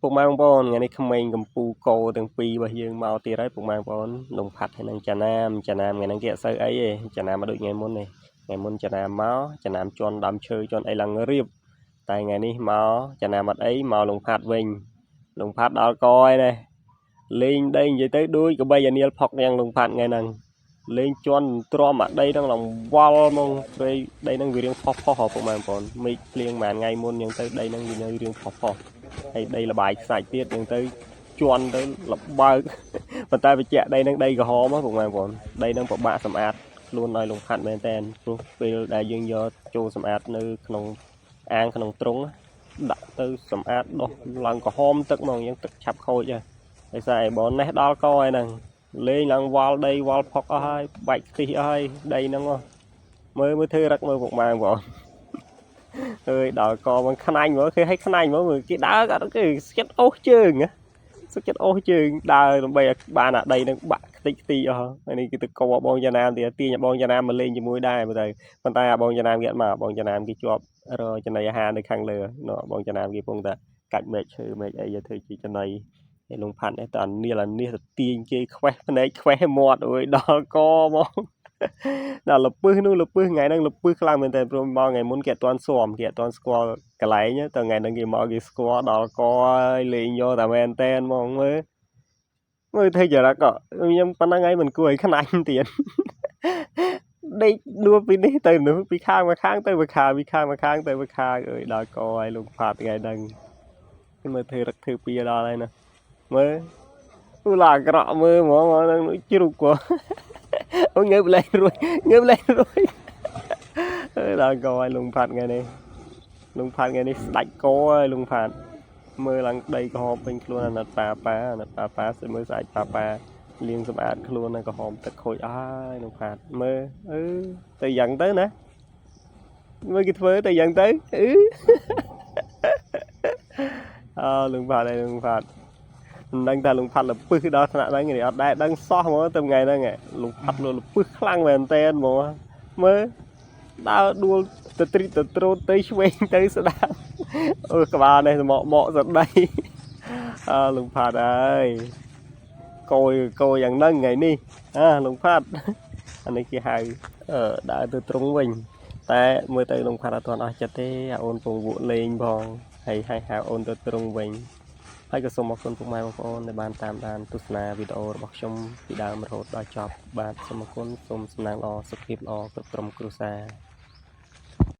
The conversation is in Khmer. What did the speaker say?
ពុកម៉ែបងប្អូនថ្ងៃនេះក្មេងកំពូកោទាំងពីររបស់យើងមកទៀតហើយពុកម៉ែបងប្អូនលំផាត់ហើយនឹងចាណាមចាណាមថ្ងៃហ្នឹងគេអត់សូវអីទេចាណាមមកដូចថ្ងៃមុនទេថ្ងៃមុនចាណាមមកចាណាមជន់ដើមឈើជន់អីឡើងរៀបតែថ្ងៃនេះមកចាណាមអត់អីមកលំផាត់វិញលំផាត់ដល់កហើយនេះលេងដីនិយាយទៅដូចកបីអានាលផុកយ៉ាងលំផាត់ថ្ងៃហ្នឹងលេងជន់ទ្រាំអាដីហ្នឹងឡើងវល់ហ្មងព្រៃដីហ្នឹងវារៀងផុសផុសហ៎ពុកម៉ែបងប្អូនមេឃភ្លៀងមួយថ្ងៃមុនអញ្ចឹងទៅដីហ្នឹងវានៅរៀងផុសផុស ហើយដីលបាយខ្សាច់ទៀតហ្នឹងទៅជន់ទៅលបើកប៉ុន្តែបញ្ជាក់ដីហ្នឹងដីក្រហមហ៎ពុកម៉ែបងប្អូនដីហ្នឹងពិបាកសម្អាតខ្លួនឲ្យលំផាត់មែនតើព្រោះពេលដែលយើងយកចូលសម្អាតនៅក្នុងអាងក្នុងទ្រុងដាក់ទៅសម្អាតដោះឡើងក្រហមទឹកហ្មងអញ្ចឹងទឹកឆាប់ខូចហ៎ដោយសារឯបងនេះដល់កហើយហ្នឹងលេងឡើងវល់ដីវល់ផុកអស់ហើយបាច់ខ្ទិះអស់ហើយដីហ្នឹងហ៎មើលមើលធ្វើរឹកមើលពុកម៉ែបងប្អូន អើយដល់កមកខ្នាញ់ហ្មងគេឲ្យខ្នាញ់ហ្មងមើលគេដើរអត់គេស្គិតអូសជើងណាសុខចិត្តអូសជើងដើរដើម្បីឲ្យបានអាដីនឹងបាក់ខ្ទេចខ្ទីអស់ហើយនេះគឺទៅកបងយ៉ាណាមទៀតទាញបងយ៉ាណាមមកលេងជាមួយដែរមើលទៅប៉ុន្តែអាបងយ៉ាណាមគេអត់មកបងយ៉ាណាមគេជាប់រចំណីអាហារនៅខាងលើនោះបងយ៉ាណាមគេពងតែកាច់មែកឈើមែកអីយកធ្វើជាចំណីហើយលងផាត់នេះតើអានីលអានេះទៅទាញគេខ្វេះភ្នែកខ្វេះមាត់អើយដល់កមក ដល់លពឹសនោះលពឹសថ្ងៃហ្នឹងលពឹសខ្លាំងមែនតើព្រោះមកថ្ងៃមុនគេអត់ទាន់ស៊ាំគេអត់ទាន់ស្គាល់កន្លែងតែថ្ងៃហ្នឹងគេមកគេស្គាល់ដល់កហើយលេងយកតែមែនតែនហ្មងមើលមើលធ្វើចរិតក៏ខ្ញុំប៉ុណ្្នឹងហើយមិនគួរឲ្យខ្នាញ់ទៀតដេកដួលពីនេះទៅនោះពីខាងមកខាងទៅមកខាងពីខាងមកខាងទៅមកខាងអើយដល់កហើយលោកផាតថ្ងៃហ្នឹងមើលធ្វើរឹកធ្វើពីដល់ហើយណាមើលឧឡាអាក្រក់មើលហ្មងហ្នឹងជ្រូកគាត់ អូងើបលែងរួចងើបលែងរួចអើដល់កឲ្យលងផាត់ថ្ងៃនេះលងផាត់ថ្ងៃនេះស្ដាច់កហើយលងផាត់មើលឡើងដីក្រហមពេញខ្លួនអាណិតប៉ាប៉ាអាណិតប៉ាប៉ាស្អីមើលស្អាតប៉ាប៉ាលាងសម្អាតខ្លួននៅក្រហមទឹកខូចអស់ហើយលងផាត់មើលអឺទៅយ៉ាងទៅណាមើលគេធ្វើទៅយ៉ាងទៅអឺអើលងផាត់ហើយលងផាត់ មិនដឹងថាលងផាត់លពឹសដល់ថ្នាក់ហ្នឹងគេអត់ដែរដឹងសោះហ្មងទៅថ្ងៃហ្នឹងលងផាត់លពឹសខ្លាំងមែនតើហ្មងមើលដើរដួលទៅទ្រីទៅត្រូតទៅឆ្វេងទៅស្ដាំអឺក្បាលនេះមកមកសដីអើលងផាត់អើយកយកយយ៉ាងហ្នឹងថ្ងៃនេះអាលងផាត់អានេះគេហៅអឺដើរទៅត្រង់វិញតែមើលទៅលងផាត់អត់ទាន់អស់ចិត្តទេអាអូនពងវក់លេងផងហើយហើយហៅអូនទៅត្រង់វិញ ហើយក៏សូមអរគុណពុកម៉ែបងប្អូនដែលបានតាមដានទស្សនាវីដេអូរបស់ខ្ញុំពីដើមរហូតដល់ចប់បាទសូមអរគុណសូមសំណាងល្អសុខភាពល្អគ្រប់ក្រុមគ្រួសារ។